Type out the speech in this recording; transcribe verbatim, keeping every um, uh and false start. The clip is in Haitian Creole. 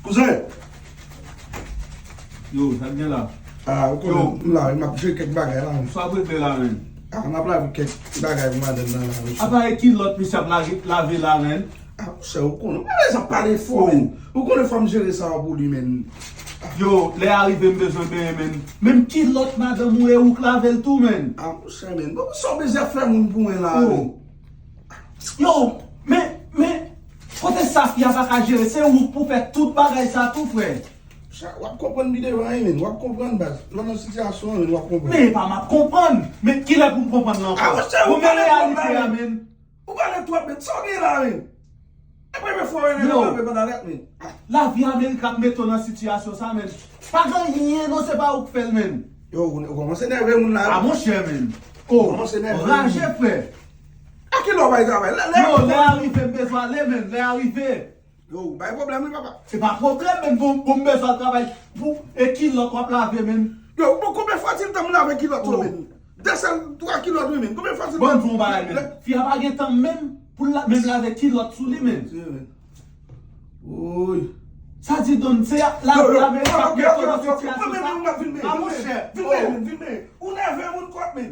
Kouzen! Yo, sa k gen la? Ah, ou konnen, m la, m ap jere kèk bagay la, men. Sa w ap regle la, men? Ah, m ap lave kèk bagay pou madanm nan la, men. Apa e kilòt misye ap lave, lave la, men? Ah, monchè, ou konnen. Mwen bezwen pale fò, men. Ou konnen fò m jere sa pou li, men. Yo, lè a rive m bezwen benyen, men. Menm kilòt madanm ou e ou k lave l tou, men. Ah, monchè, men. Bon, sa w bezwen fè moun pou mwen la, men. Yo, men, men, kote sa fi a pa ka jere, se ou k pou fè tout bagay sa tou, frè. Sa, w ap konprann pi devan, wi, men. W ap konprann, baz. Lè w nan sitiyasyon an, men, w ap konprann. Men e pa m ap konprann. Men kilè pou m konprann lan ankò? Ah, monchè, ou Bon, men pale twòp la, reyalite a, men. Men. Ou pale twòp, men. Sa w gen la, men? E premye fwa w wè nèg Yo. Ap lave pandan lèt, men. Lavi Amerik ap mete w nan sitiyasyon sa, men. Pa gen anyen, non, se pa ou k fè l, men. Yo, ou, ou kòmanse nève moun la. A, monchè, men. Oh, Kòmanse nève raje, moun. Frè. A ki lè w bay travay? Lè, lè, Yo, lè a rive, m bezwen ale, men. Lè a rive. Yo, ou bay pwoblèm, wi, papa. Se pa pwoblèm, men. Bon, bon, m bezwen al travay. Pou, e kilòt w ap lave, men. Yo, bon, konbyen fwa ti tan m lave kilòt yo, Oh. men? De sèl twa kilòt, wi, men. Konbyen fwa ti Bon, tan? m di w yon bagay, men. Fi a pa gen tan menm pou l la, menm lave kilòt sou li, men. Wi, men. Woy. Sa di, Don, se la, Yo, yo, la, men, yo, sa ok, gen ok, nan ok, ok. sitiyasyon Mwen, sa. mwen, mwen, vin, vin, Ah, vin, monchè. vin, Oh. vin, vin, vin. Ou nève moun kòt, men.